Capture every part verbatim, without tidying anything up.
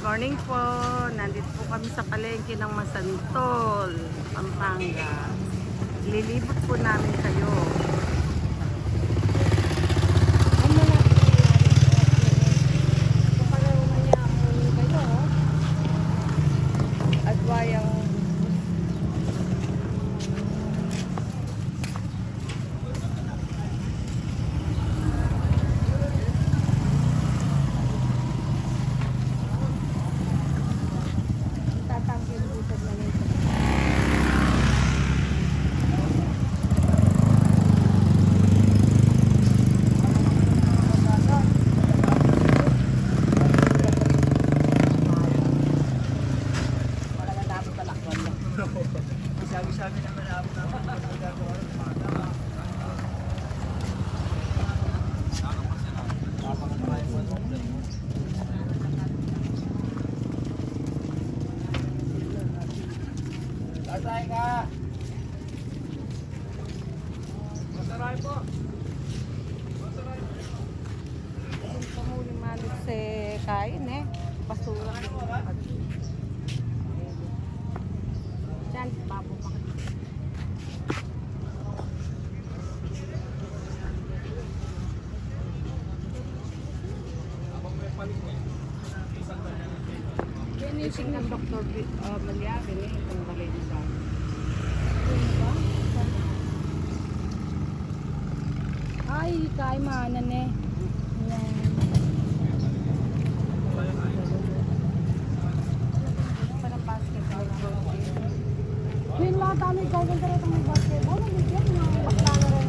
Morning po. Nandito po kami sa palengke ng Masantol, Pampanga. Lilibot po namin kayo. Ang mga pareho na niya po kayo, oh. At wayang Tatay ka! Masaray po! Masaray po! Yung pamuli manit sa kain eh. Basura. Diyan, babo pa. Yan yung tingnan Doktor Bi-, ah, Malyari, eh, itong balay nila. Ay, kay mana ne. Yan. Parang basketball court, eh. Yun lang, tama, ikaw, kung tara itong may basketball, ano yun? Yung bakla na rin.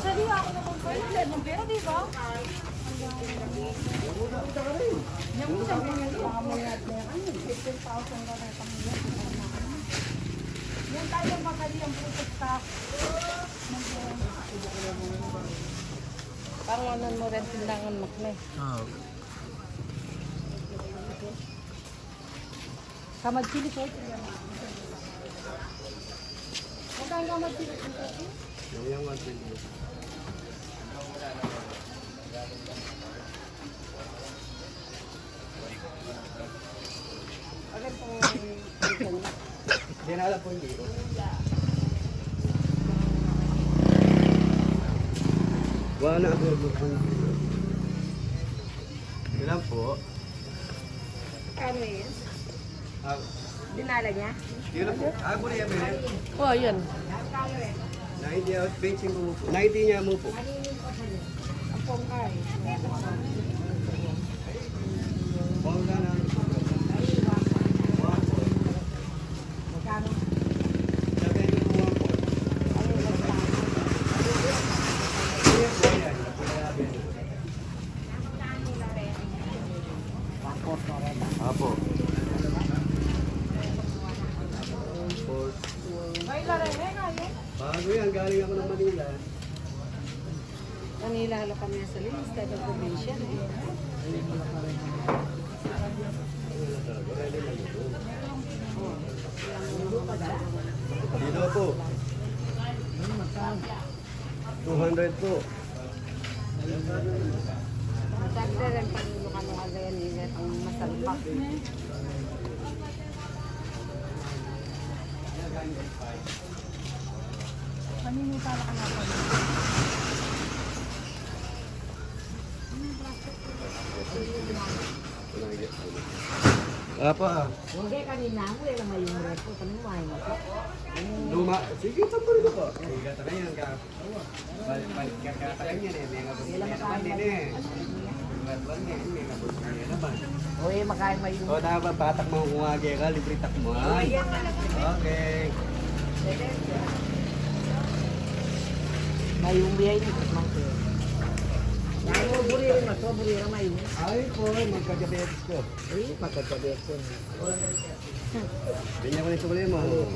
Dali ako na mag-boyfriend mo, pero di ba? Yung isang ganyan, baka may fifteen thousand na rin kami yun. Yung tayo madali ang puso sa Parang ano mo rin tindangan, Mac, ne? Oo. Kamad chili po. Magkano kamad chili po? Yung, yung one twenty. Dinala po, hindi po. Wala na ako. Ilan po? Ano yun? Ah, dinala niya? Yun na po. Ah, po na yan, Mary. Oh, yun. Ninety, ah, benching ko po. Ninety niya mo po. Ang pongkay. Pongkay na. Magkano? Sabi niyo po, one four. Ayun, basta. Ayun po, yan. Apo. Bago yan, galing ako ng Manila. Manila, hala kami sa Linis, kada probinsya, eh. Dito po. Two hundred po. Sabi na rin, panulo ka nung agayan nila, ang masalpak. Kanino pala kaya pala? Apa? Oke, kanina aku yang sama yung repo, kanina main ako. Luma, sige, sa pwede ko po. Sige, sa kanya, Balik-balik ka, kanya, eh, may nabunyi na naman din, eh. May nabunyi na naman, eh. May nabunyi na naman. Uy, makain mayo. O, dapat batak mo kung agi ka, libre tak mo. Okay. Mayo biya ini, mas mangke. Ay, burira, mas burira, mayo. Ay, po, magkadiabetes ko. Uy, magkadiabetes ko. Ganyan ko na yung sukli mo. Ano?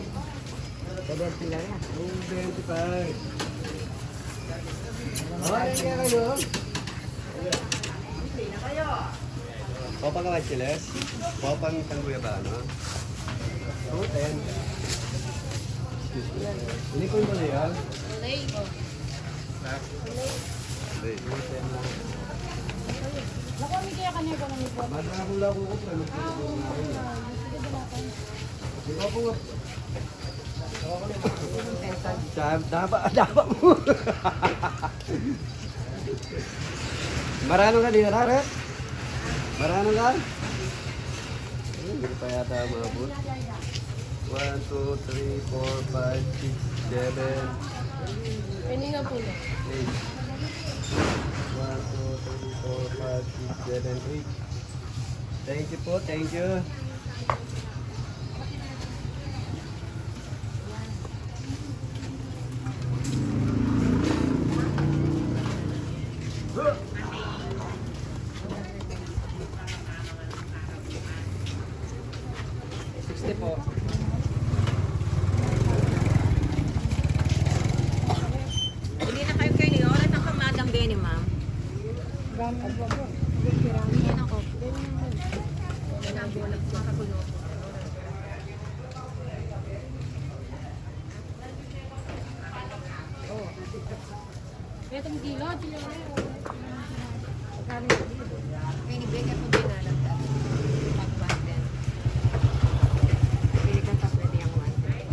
Sa twenty lang yan. Yung twenty-five. Okay, kaya kayo? Popang kamatsiles? Popang tangguya ba, no? Two ten. Excuse me. Ini po yung mali, ha? Lay. Naku, kami kaya kanina ko nang ipot. Madami lang ako, pre. Ah, oo, oo. Sige, dala tayo. Di ba po? Daba, daba mo. Marano ka din, Rare? Marano ka? Ayun, hindi pa yata umabot. One, two, three, four, five, six, seven. Pwede nga po na. Eight. One, two, three, four, five, six, seven, eight. Thank you po, thank you. Sixty po. Hindi na kayo kayo ni oras ang kamadang Benny, ma'am. Hindi na ko. Hindi na bola. Makagulo. Itong kilo, kilo na yun. Kaya ni Beka kung binalag ka. Pag one ten. Pili ka sa pwede yung one ten.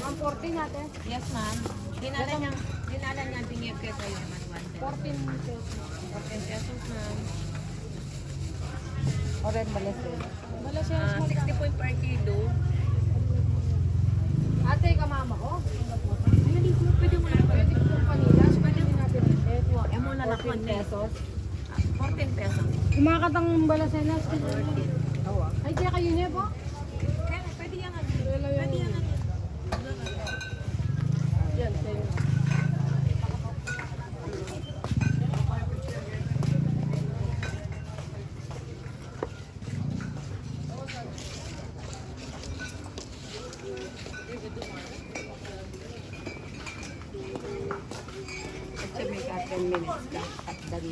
One fourteen, ate. Yes, ma'am. Dinala niya, dinala niya, binigay ko sa'yo, ma'am, one ten. Fourteen pesos. Fourteen pesos, ma'am. Oren, Balasenas. Ah, sixty point per kilo. Ate, kamama ko. Ay, hindi ko. Pwede mo na. Pwede po kanila. Pwede natin. Eh, mo na lang. Fourteen pesos. Fourteen pesos. Kumakatang Balasenas. Ay, kaya kayo niya po? Kaya, pwede yan. Pwede yan. Yan, sa'yo. At siya may ka ten minutes ka at done.